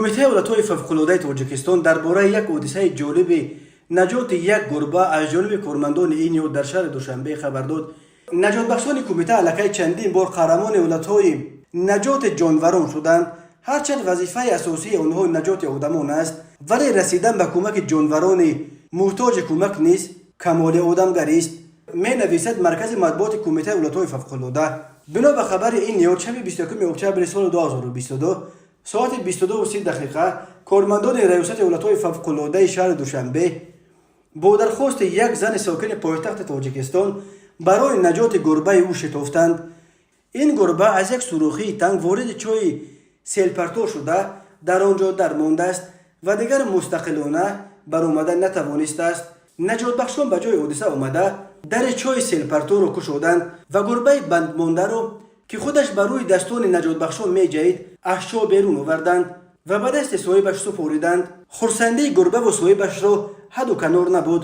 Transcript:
Кумитаи ҳолатҳои фавқулодаи Тоҷикистон дар бораи як ҳодисаи ҷолиби наҷоти як гурба аз ҷониби кормандони ин ниҳод дар шаҳри Душанбе хабар дод. Наҷотбахшони кумита аллакай чандин бор қаҳрамони ҳолатҳои наҷоти ҷонварон шуданд. Ҳарчанд вазифаи асосии онҳо наҷоти одамон аст, вале расидан ба кӯмаки ҷонварони муҳтоҷи кӯмак низ камоли одамгарист, менависад маркази матбуоти Кумитаи ҳолатҳои фавқулода. Бино ба хабари ин ниҳод, шаби 21 октябри соли 2022 соати 22:30 дақиқа кормандони Раёсати ҳолатҳои фавқулодаи шаҳри Душанбе бо дархости як зани сокини пойтахти Тоҷикистон барои наҷоти гурбаи ӯ шитофтанд. Ин гурба аз як сурохии танг вориди чоҳи селпартов шуда, дар он ҷо дармондааст ва дигар мустақилона баромада натавонистааст. Наҷотбахшон ба ҷои ҳодиса омада, дари чоҳи селпарторо кушоданд ва гурбаи бандмондаро, ки худаш ба рӯи дастони наҷотбахшон меҷаҳид, аз чоҳ берун оварданд ва ба дасти соҳибаш супориданд. Хурсандии гурбаву соҳибашро ҳадду канор набуд.